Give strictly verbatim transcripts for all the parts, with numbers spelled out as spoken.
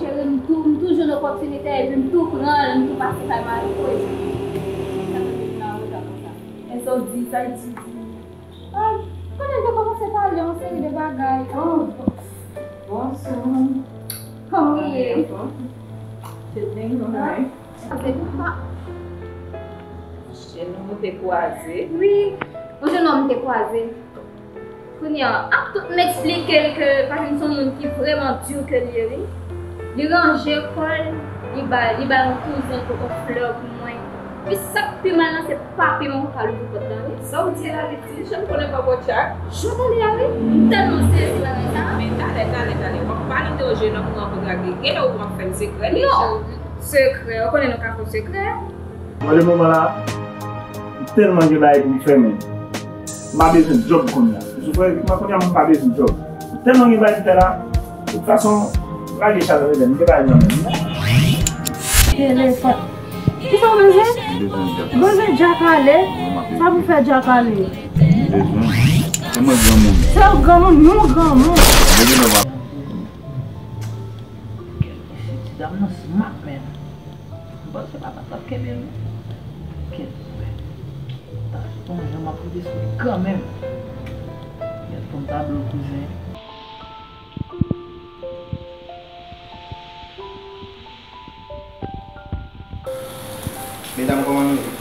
Cheri, m tou, m tou jwenn opòtinite epi m tou pran l, m tou pase kay mari m. Sa fè m vin nan reta konsa. Men sa w di, sa w di, di. Ah, konnen m te kòmanse pale yon seri de bagay. Oh, bonswa. Kòman w ye? Anfòm. Cheri, nou, ah, wi. Se pou pa. Cheri, nou te kwaze. Wi, yon jennonm te kwaze. Kounye a, ap tout m eksplike l ke Patrick se yon moun ki vrèman di ke l ye, wi. Li ranje kò l, li bay, li bay yon kouzen l poko flè pou mwen. Pi sa k pi mal lan, se papi mwen pa louvri pòt la, wi. Sa w di a la, Viti? Jan m konnen pa bò tchak. Jan w tande a, wi. M tèlman sezi bagay sa. Men talè, talè, talè. W ap pale de yon jennonm ou rankontre ak li. Genlè ou ap fè m sekrè li. Non. Sekrè, ou konnen nou ka fè sekrè. Mwen, le moman la, m tèlman gen bagay pou m fè, men m pa bezwen djòb kounye a. Ou konprann? Mwen, kounye a, m pa bezwen djòb. M tèlman gen bagay pou m fè la, de tout fason, lage chat la, m gen bagay nan men m. Telefòn. Kisa w bezwen? M bezwen djak. Bezwen djak ale? Wi, m ap bezwen. Sa pou fè djak ale? M bezwen. Se mwen granmoun. Se w granmoun, nou granmoun. M bezwen nan. Ti dam nan smart, man. M panse papa t ap kenbe l, wi. Kèt, men. Ta se yon jan m ap rive sou li kanmenm. Kèt, fò m ta blow kouzen. Medam, kòman nou ye?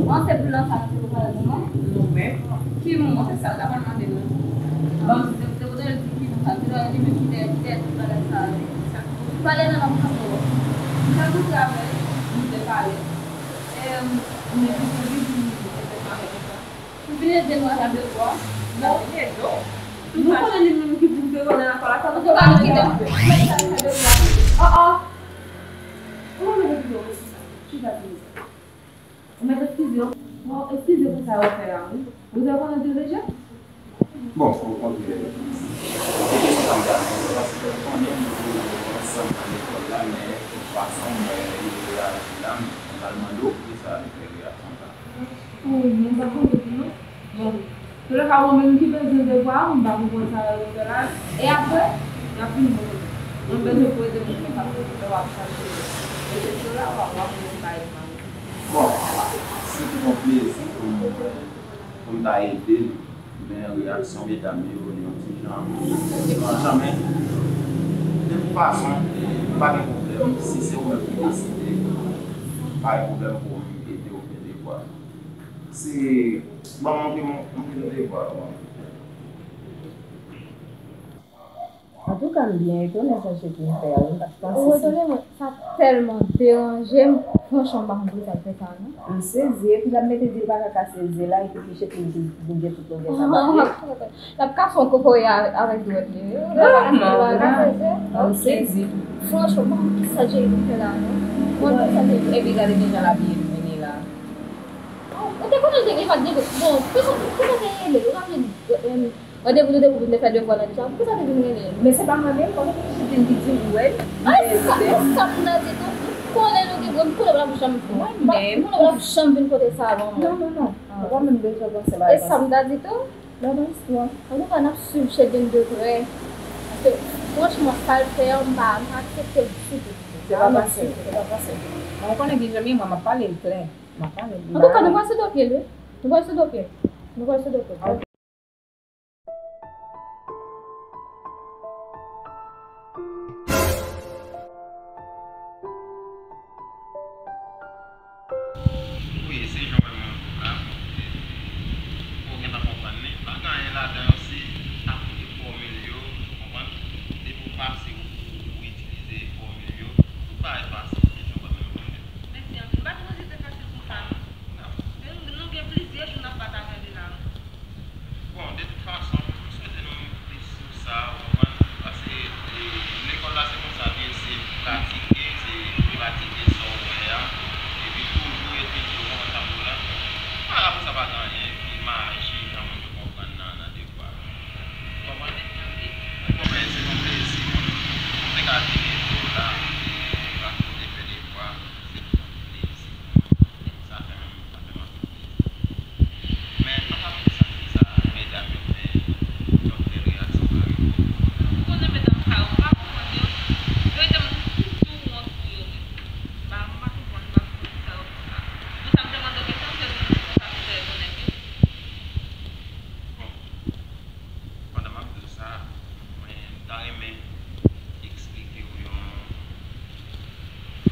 Bon, se pou lan sa nou te pale pou mwen? Nou menm. Ki moun? Bon, se sa, w ta konn mande l. Bon, se te, te kote l di ki moun sa, se la li menm ki te, ki te di bagay sa. Li pale nan lang franse. M te koute avè l, nou te pale. E, m te di pou li, pou li te pale konsa. Ou vin ede nou ak devwa? Non. Nou konnen li menm ki pou fè yo nan afè la, sa nou te pale nan afè. Mèt sa fè devwa. Oh, oh. Ou mèt eskize w pou sa. Chita sou sa. Ou mèt eskize w. Bon, eskize pou sa yo fè a, wi. Ou te konnen tou deja? Bon, okontrè. Se kesyon sa m ta di, se paske konnen m te ansanm nan lekòl la, men fason mwen reyaji la, m pral mande w poukisa li fè reyaksyon sa. Wi, mwen pa konn tou non. Bon, toulèka, mwen menm ki bezwen devwa a, mwen pa konprann sa yo fè la. E apre, y ap vin bon. Mwen bezwen pou ede mwen fè sa, pou lè w ap chache resèt yo la, w ap, w ap wè m pa ede mwen. Bon, se te yon plezi pou mwen, pou m ta ede l, men reyaksyon medam yo, yon ti jan diferan, men de tout fason, pa gen pwoblèm, si se ou menm ki deside, pa gen pwoblèm pou m ede w fè devwa. Se, ban m montre m, m te devwa, ban m. Antouka, m byen etone sa Chekline fè a wi, m pa t panse. Ou etone, mwen, sa tèlman deranje m. Franchman, m pa konn poukisa l fè sa a non. M sezi, epi l ap mete di l pa ka kase ze la, epi Chekline ki vin gen tout longè sa pa vre. L ap kase yon kokoye avèk dwèt li wi. Non, non, non. M sezi. Franchman, m pa konn kisa Chekline fè la non. Mwen, m pa konn kisa Chekline. Epi gade kijan l abiye vini la. Ou te konnen l te gen, li pa t gen, bon, poukisa te rele l? Ou raple, em, randevou nou te pou vin fè devwa nan deja, poukisa te vin rele l? Men se pa mwen menm, konnen ki Chekline ki di ou wè l. Ay, sa, sa m ta di tou, m konnen nou gen, m konnen w p ap janm fè. Mwen menm. M konnen w p ap janm vin kote sa avan mwen. Non, non, non. Ou pa menm bezwen panse bagay sa. E sa m ta di tou. Nan istwa. Antouka, n ap swiv Chekline de prè. Paske, franchman, sa l fè an, m pa, m pa aksepte l ditou. Se pa fasil, se pa fasil. Mwen konnen ki jan m ye, mwen, m ap pale l klè. M ap pale l. Antouka, nou pral sou do pye l, wi. Nou pral sou do pye l. Nou pral sou do pye l. Wi, se jan w wè moun la. Ou gentan konprann li. Pa gen anyen ladan yo, se aplike fòmil yo, ou konprann? Depi w pase, ou, ou itilize fòmil yo, tout bagay fasil, se jan w wè moun yo. Mèsi anpil. M pa t panse te fasil konsa non. Non. Nou, nou gen plizyè jou n ap pataje de la non. Bon, de tout fason, m swete nou plis sou sa, ou konprann? Paske, e, lekòl la se konsa l ye, se pratike, se pratike sa w wè a, epi toujou etidye, ou konprann sa m di w la? Pa rapò sa pa gen anyen ki mache jan moun yo konprann nan, nan devwa yo. Ou konprann? Bon, men se yon plezi, mwen, mwen te ka vini pou la, e, paske w te fè devwa, se yon plezi pou mwen. Sa fè m, sa fè m anpil plezi. Men, anpale de sa, kisa medam yo fè, yon bèl reyaksyon parèy? Ou konnen medam sa yo, m pa konprann yo. Yo rete m toujou wont pou yo menm. M pa, m pa konprann, m pa konprann kisa yo konsa. Bon, sa m te mande w kesyon, se nou konsa nou te konnen ke. Bon, pandan m ap di w sa, mwen ta renmen eksplike w yon,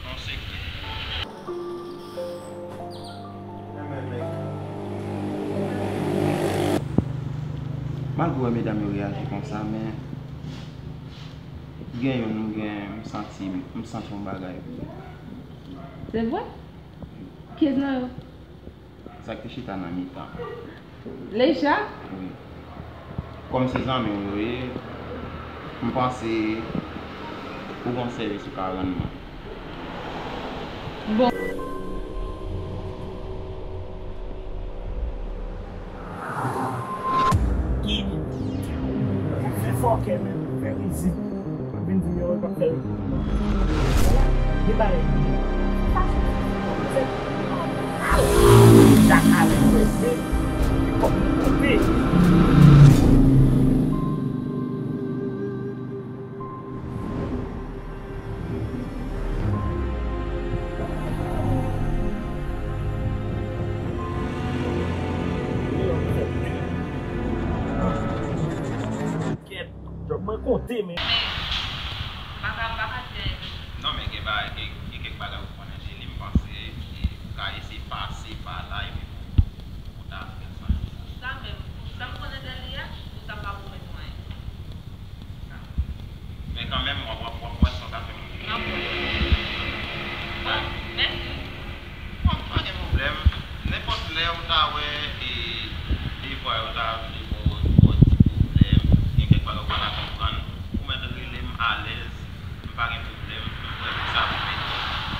yon sekrè. Malgre w wè medam yo reyaji konsa, men gen youn, m gen, m santi, m santi yon bagay pou li. Se vre? Kiyès nan yo? Sa k te chita nan mitan. Leisha? Wi. Kòm se zanmi w yo ye, m panse ou gon sèvis ou ka rann mwen. Bon. Ki fè fòkè menm, fè rizib. Vin di m yo, yo p ap fè l. Gen bagay ki sa. Chak ane, mwen se kòm mwen konte. Kèt, djòb mwen konte, men. Men, m pa ka, m pa ka di anyen. Non, men gen bagay, gen, gen kèk bagay ou konnen se li, m panse, e, ou ka eseye pase pa la, epi pou, pou ta fè sa. Pou sa menm, pou sa m konnen de li a, pou sa m pa pwomèt ou anyen. Sa. Men kanmenm, w ap, w ap, w ap wè sa w ka fè pou mwen. M ap wè. Bon, mèsi. Bon, pa gen pwoblèm. Nenpòt lè ou ta wè, e, devwa yo ta vle ba w, ba w ti pwoblèm, gen kèk bagay ou pa ta konprann, ou mèt rele m alèz, m pa gen pwoblèm, m prè pou sa pou mete.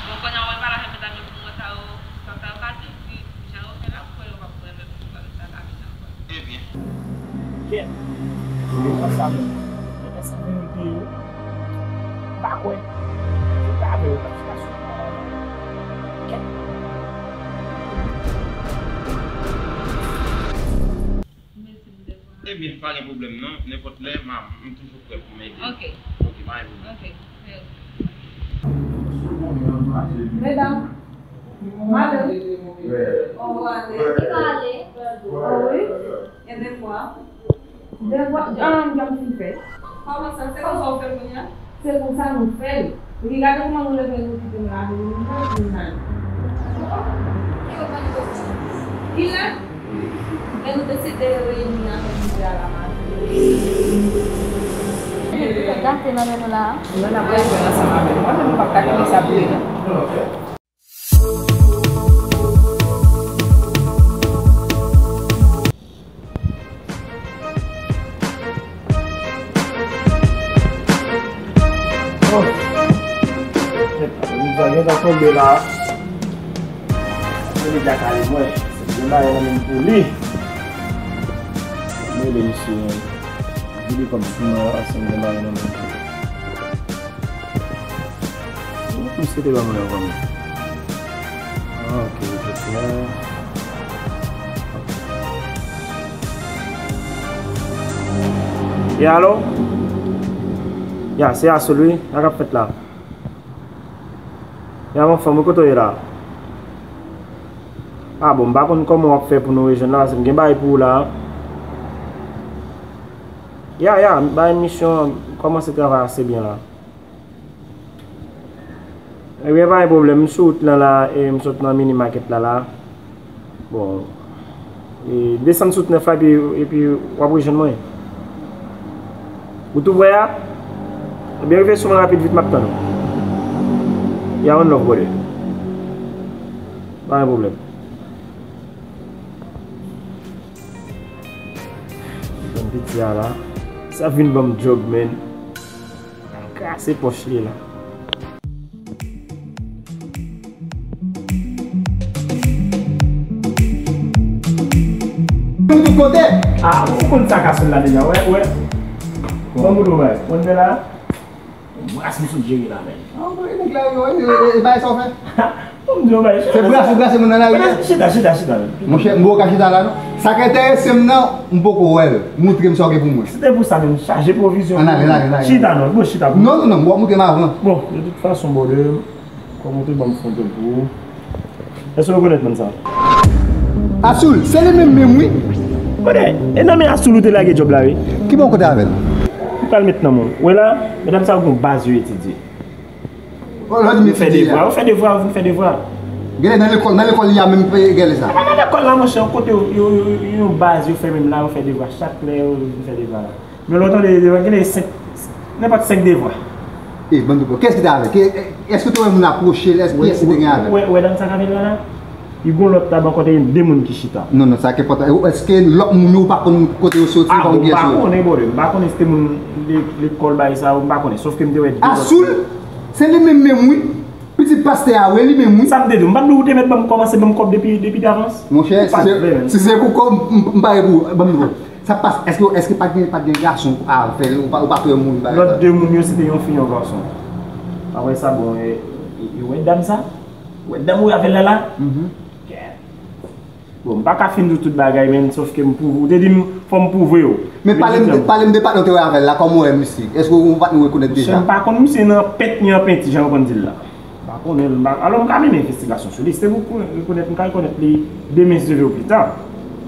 Bon, kounye a w wè pa la fè medam yo pou mwen sa yo, sa, sa yo ka di, wi, jan yo fè la, pou yo pa pou renmen pou sa, sa ka vin ankò. Ebyen. Kèt. Yo konsa menm. Yo konsa menm yo te yo. M pa kwè. Se pa avè yo k ap chita sou. Kèt. Ebyen, pa gen pwoblèm non. Nenpòt lè, m a, m toujou prè pou m ede. Ok. Ok, pa gen pwoblèm. Ok. Mèsi. Medam, madanm, ou ale? Li ka ale. O wi. E devwa? Devwa, ah, m janm fin fè. Kòman sa? Se konsa w fè l kounye a? Se konsa nou fè l. Epi gade kòman nou leve nou kite m lave nou nan. Kilè? E nou deside reyini avèk nou de a la maten. Gate nan men nou la a. Nou n ap rejwenn ansanm avè l. Mwen menm, m p ap ka kite sa boule non. Oh. Sa gentan tonbe la. Mwen deja kale mwen. Se gen bagay nan men pou li. Mwen rele misye. Di li kòm sou mwen ansanm gen bagay nan men pou li. Misye te ban mwen ankò menm. Ah, ok, ok, ok. E alo? Ya, se Asoul wi. Sa k ap fèt la? Ya, m anfòm wi, kote w ye la? Ah bon, m pa konn kòman w ap fè pou nou rejwenn la, paske m gen bagay pou ou la. Ya, ya, m bay misyon, kòmanse travay ase byen la. Ebyen, pa gen pwoblèm, m sou wout lan la, e m sot nan mini market la la. Bon, e desann sou wout nèf la, epi, epi w ap rejwenn mwen. Ou tou prè a? Ebyen, rive sou mwen rapid vit, m ap tann ou. Ya, one love, brother. Pa gen pwoblèm. Ban piti a la. Sa vin ban m djòb, man. Al kase pòch li la. Tout kote. Ah, ou konn sa k ap sot la deja, wè, wè. Bon, bon, bon, wè. Konn fè la? Bras m sou jere la, men. Ah, bon, e nèg la, yo, e, e, e, bagay sa w fè? Bon, m di w, men. Se brase, brase moun nan lari a. Chita, chita, chita, men. Monchè, m poko ka chita la, non. Sa k enterese m nan, m poko wè l. Montre m sa w gen pou mwen. Se te pou sa, men, m chaje pwovizyon. Ann ale, ale, ale. Chita, non, bon, chita. Non, non, non, w ap montre m avan. Bon, de tout fason, brother, kòm ou te ban m fon pou ou. Èske w rekonèt moun sa? Asoul, se li menm menm wi. Kote? E nan men Asoul ou te lage djòb la wi. Ki bò w kote avè l? Ou pral met nan men w. Ou wè la, medam sa yo gen yon baz yo etidye. Oh, lòt yo fè devwa, yo fè devwa, yo vin fè devwa. Genlè nan lekòl, nan lekòl li a menm genlè sa. Pa nan lekòl la, monchè, yon kote yo, yo, yo, yo, yon baz yo fè menm la, yo fè devwa. Chak lè yo vin fè devwa la. Men lè w tande, genlè senk, nenpòt senk devwa. E, bann dopo. Kiyès ki te avè l? Ki, èske w te wè moun apwoche l? Èske, kiyès ki te gen avè l? Ou wè, ou wè dam sa k avè l la la? Li gon lòt tab ankò, te gen de moun ki chita. Non, non, sa ki enpòtan. Èske lòt moun yo, ou pa konn kote yo soti, ou pa konn kiyès yo ye? Ah, bon, m pa konnen, brother. M pa konnen si te moun le-, lekòl bagay sa yo, m pa konnen. Sòf ke m te wè de lòt moun. Asoul? Se li menm menm, wi. Pitit pastè a, wi, li menm, wi. Sa m te di w, m pa t di w ou te mèt ban m kòmanse ban m kòb depi, depi davans? Monchè, si se, si se pou kòb, m, m pare pou ou, ban m di w. Sa pase, èske, èske pa t gen, pa t gen gason avè l, ou pa, ou pa t wè moun bagay sa? Lòt de moun yo, se te yon fi, yon gason. Apre sa, bon, e, e, e, wè dam sa? Wè dam ou avè l la la? Mhm. Bon, m pa ka fin di w tout bagay, men, sòf ke m pwouve, ou te di m, fò m pwouve w. Men pale m, pale m de patnè w te wè avè l la, kòman w wè misye? Èske ou patnè w rekonèt deja? Monchè, m pa konn misye nan pent ni an penti, jan yo konn di l la. M pa konnen l, m pa, alò m ka mennen envestigasyon sou li. Si se pou rekonèt, m ka rekonèt li demen si Dye vle ou pita.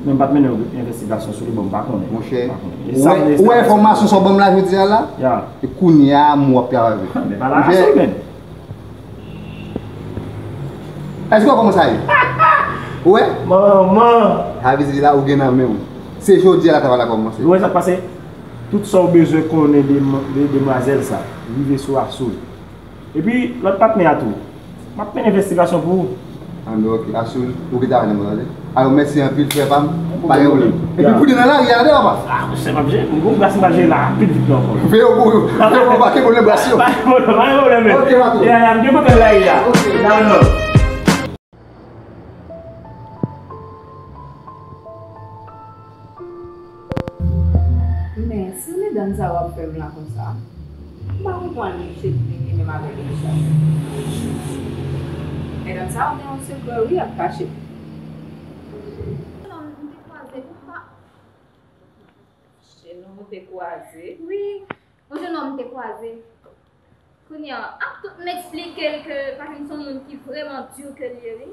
Men m pa t mennen envestigasyon sou li, bon, m pa konnen. Monchè, ou wè, ou wè enfòmasyon sa w ban m la jodi a la? Ya. E kounye a, m wè w ap travay avè l. Men pa la, monchè, sou men. Èske w konprann sa ye? Ou wè? Manman! Sa vle di la, ou gen nan men w. Se jodi a la travay la kòmanse. Ou wè sa k pase? Tout sa w bezwen konnen de, de demwazèl sa, rive sou Asoul. Epi, lòt patnè a tou. M ap mennen envestigasyon pou ou. Anben, ok. Asoul, ou gentan avè m, tande. Alò, mèsi anpil, frè pa m. Pa gen pwoblèm. Epi, pou li nan lari a, tande, papa. Ah, monchè, m ap jere. M gon bras m pral jere la, pi vit la ankò. Veye w pou, veye w pou pa gen pwoblèm bras yo. Pa gen pwoblèm, pa gen pwoblèm, men. Ok, patwon. Ya, ya, m gen kote lari a. Ok. Download. Men, se medam sa yo ap fè m la konsa. M pa konprann misye ki vini menm avèk Richard. Medam sa yo gen yon sekrè, wi, y ap kache. Non, m te kwaze, m pa. Che nou te kwaze? Wi, yon jenòm m te kwaze. Kounye a, ak tout m eksplike l ke Patrick se yon moun ki vrèman di ke l ye, wi.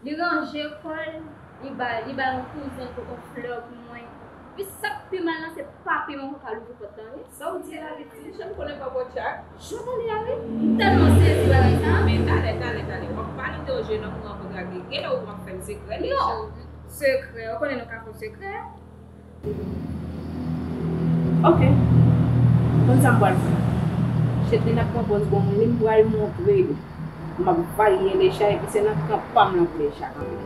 Li ranje kò l, li bay, li bay yon kouzen koko flè pou mwen. Epi sa k pi mal lan, se pa pi mal mwen ka louvri pòt lan, wi. Sa w di la, pitit? Jan m konnen pa bò tchak. Jan w tande a, wi. M tèlman sezi bagay sa. Men talè, talè, talè. W ap pale de yon jenòm ou rankontre ak li. Genlè ou ap fè m sekrè deja. Non, sekrè. Ou konnen nou ka fè sekrè. Ok. Konn sa m pral fè? Chèt li n ap pran pòz bon moun li, m pral montre li. M ap varye Lecha epi se nan kan pa m lan pou Lecha kanpe.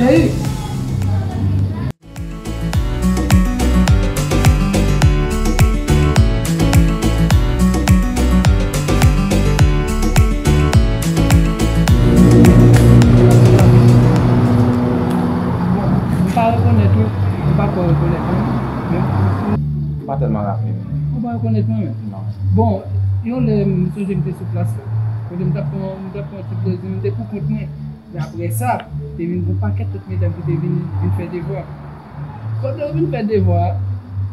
Hey! M pa rekonèt ou, m pa kwè rekonèt ou. Men, m pa tèlman raple menm. Ou pa rekonèt mwen menm? Non. Bon, yon lè m sonje m te sou plas la. Kote m t ap pran, m t ap pran ti plezi, m te pou kont mwen. Men apre sa, te vin gon pakèt lòt medam ki te vin, vin fè devwa. Pandan yo vin fè devwa a,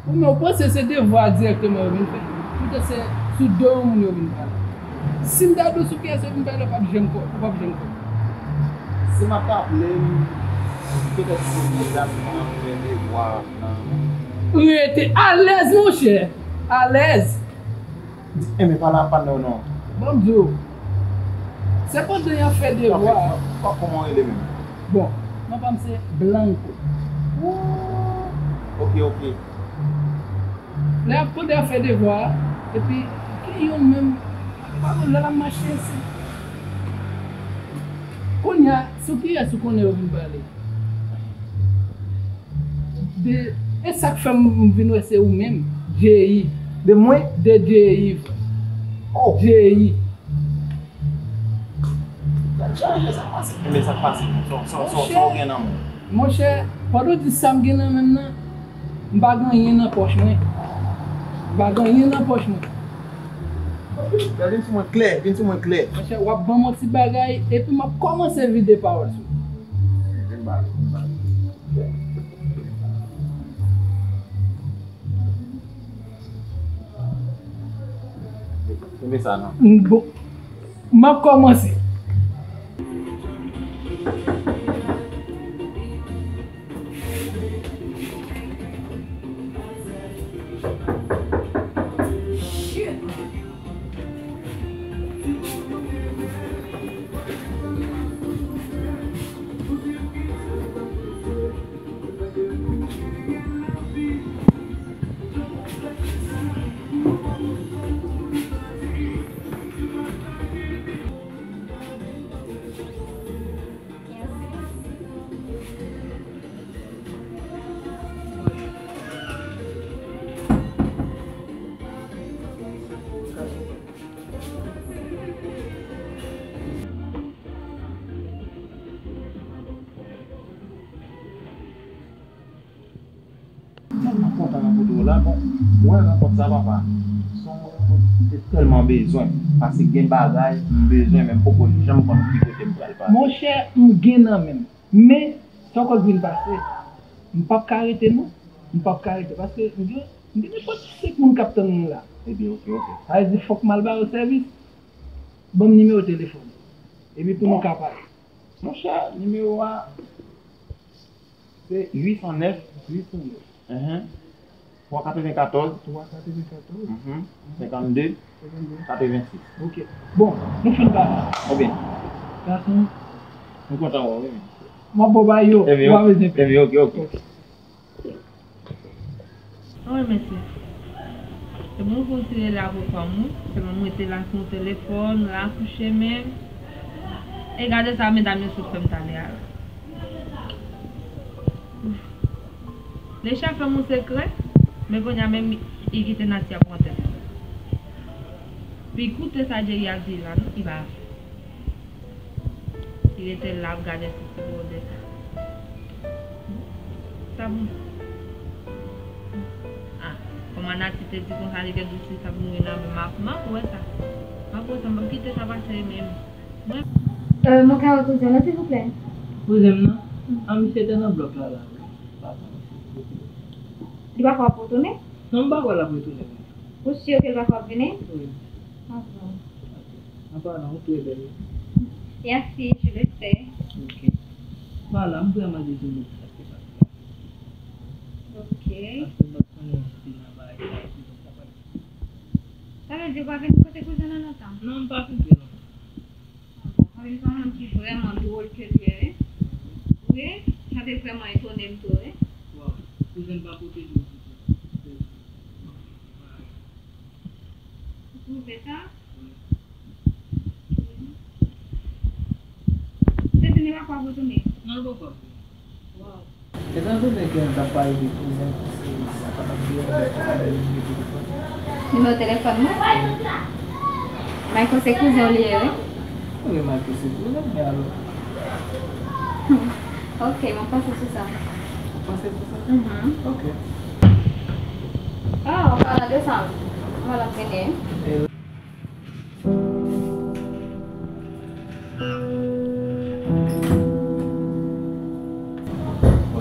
ou menm ou panse se devwa a dirèkteman yo vin fè. Poutan se sou do yon moun yo vin pale. Si m ta di w sou kiyès yo vin pale, w p ap janm kwè, w p ap janm kwè. Si m ap raple m, petèt se medam nan fè devwa nan. Rete alèz, monchè. Alèz. Enben, pale a pa non, non. Ban m di w. Se pandan y ap fè devwa a. Kò-, kòman w rele menm? Bon, non pa m se Blanco. Ooh. Ok, ok. Lè y ap, pandan y ap fè devwa a, epi gen youn menm, pa konn lè l ap mache, se. Kounye a, sou kiyès ou konnen yo vin pale? De, e sa k fè m vin wè se ou menm, Jay. De mwen? De Jay. Oh. Jay. Gad chanje sa k pase. Enben, sa k pase? Sa, sa, sa, sa w gen nan men w? Monchè, pandan w di sa m gen nan men m nan, m pa gen anyen nan pòch mwen. M pa gen anyen nan pòch mwen. Gad, vin sou mwen klè, vin sou mwen klè. Monchè, w ap ban m yon ti bagay, epi m ap kòmanse vide pawòl sou ou. Vin ba, vin ba. Kenbe sa non. M, bon, m ap kòmanse. M tèlman kontan rankontre w la, bon, ou wè rankont sa, papa. Se yon rankont m te tèlman bezwen, paske gen bagay m bezwen, men m poko janm konn ki kote m pral pase. Monchè, m gen nan men m. Men, sa w kwè k vin pase, m p ap ka rete non. M p ap ka rete, paske m gen, m gen nenpòt senk moun k ap tann mwen la. Ebyen, ok, ok. Sa vle di fòk m al ba yo sèvis. Ban m nimewo telefòn ou. Epi pou nou ka pale. Monchè, nimewo a, se uit san nèf. Uit san nèf. Enhen. Twa katrevenkatòz. Twa katrevenkatòz. Mhm. Senkannde. Senkannde. Katrevensis. Ok. Bon, nou fin pale. Ebyen. Gason. M kontan wè w, wi. M ap ba w yo. Ebyen, w ap bezwen pè. Ebyen, ok, ok. Ok. Wi, mesye. Se bon pou w tire la pou fanm ou. Sèlman mwen te la sou telefòn, la kouche menm. E gade sa medam yo sot fè m talè a la. Lecha fè m yon sekrè, men kounye a menm li kite Natia pran tèt li. Li koute sa Jerry ap di la, non, li pa Li rete la ap gade sisi bwodè sa. Sa bon. Ah, kòman Nati te di konsa li gen dout si sa ap mouri nan men m, m ap, m ap wè sa. M ap wè sa, m p ap kite sa pase menm. Mwen. Euh, mwen ka wè kouzen nan, silvouplè? Kouzen m nan? A, misye te nan blòk la, la. Li pa ka ap retounen? Non, m pa kwè l ap retounen. Ou si ke l pa ka ap vini? Wi. Apa non, ou tou e bèl. Yasi, je le sais. Ok. Vwala, m vrèman dezole pou sa k te pase la. Ok. Paske m pa t konnen si nan bagay sa yo, se konsa. Sa vle di ou pa vin kote kouzen nan lontan? Non, m pa vin trè lontan. Sa vle di se yon moun ki vrèman dwòl ke l ye, wi. Wi, sa te vrèman etone m tou, wi. Waw, kouzen pa pote dlo ditou. Ou twouve sa? Wi. Ou te di li pa kwa pou tounen? Non, l poko ap vini. Waw. Etan done ke n t ap pale de kouzen, se sa k ap ap di an, sa k ap ap di telefòn. Nimewo telefòn mwen? Michael se kouzen w li ye, wi. Wi, Michael se kouzen m, men alò. Ok, mwen panse sou sa. Ou panse sou sa? Mhm. Ok. Ah, an palan de sa, mwen ap vini. E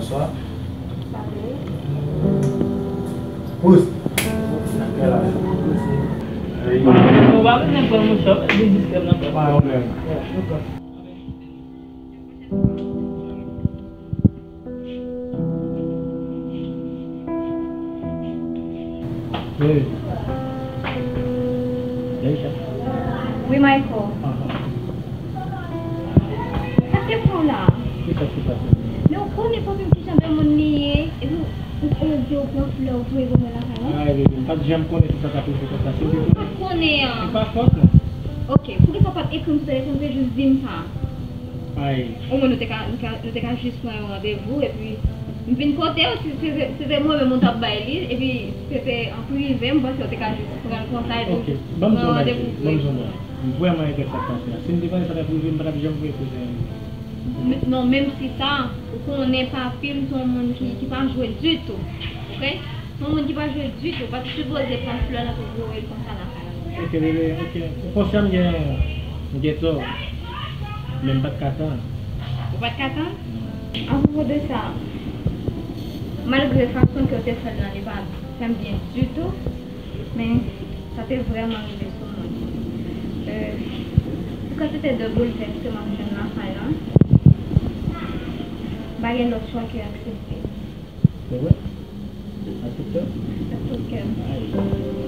Bonswa. Salut. Pous. Sa k fè la? Ou pa bezwen pran mouchwa, li distrè m nan. Pa gen pwoblèm. Wi. Deja. Wi, Michael. Aha. Sa k te pran w la? Kisa ki pase? Men ou konnen papi m kijan de moun li ye. Epi ou, ou, ou di ou pran flè, ou voye gwo mwen lakay mwen. Ay, bebe, m pa t janm konnen tout sa k ap rive konsa. Si m te konnen. Ou pa t konnen an. Se pa fòt mwen. Ok, poukisa w pa t ekri m sou telefòn, ou te jis di m sa? Ay. Omwen nou te ka, nou ka, nou te ka jis pran yon randevou, epi m vin kote w, si se, se te mwen menm ou t ap bay li, epi se te an prive, m panse w te ka jis pran l konsa, epi pran randevou pou ekri. Ok, ban m di w yon bagay, cheri, ban m di w yon bagay. M vrèman regrèt sa k pase a. Si m te konnen sa t ap rive, m pa t ap janm voye kouzen an. Men, non, menm si sa, ou konnen papi m se yon moun ki, ki pa jwe ditou, ok? Se yon moun ki pa jwe ditou, ou pa t sipoze pran flè nan pou voye l konsa lakay mwen. Ok, bebe, ok. Ou konsyan m gen, m gen tò, men m pa t ka tann. Ou pa t ka tann? Non. Apwopo de sa, malgre fason ke w te fè l lan, li pa fè m byen ditou, men sa te vrèman rive sou mwen. Euh, yon kantite de boulvès ke m ap jwenn lakay lan, m pa gen lòt chwa ke aksepte. Se vre? Ak tout kè w? Ak tout kè m. Ay.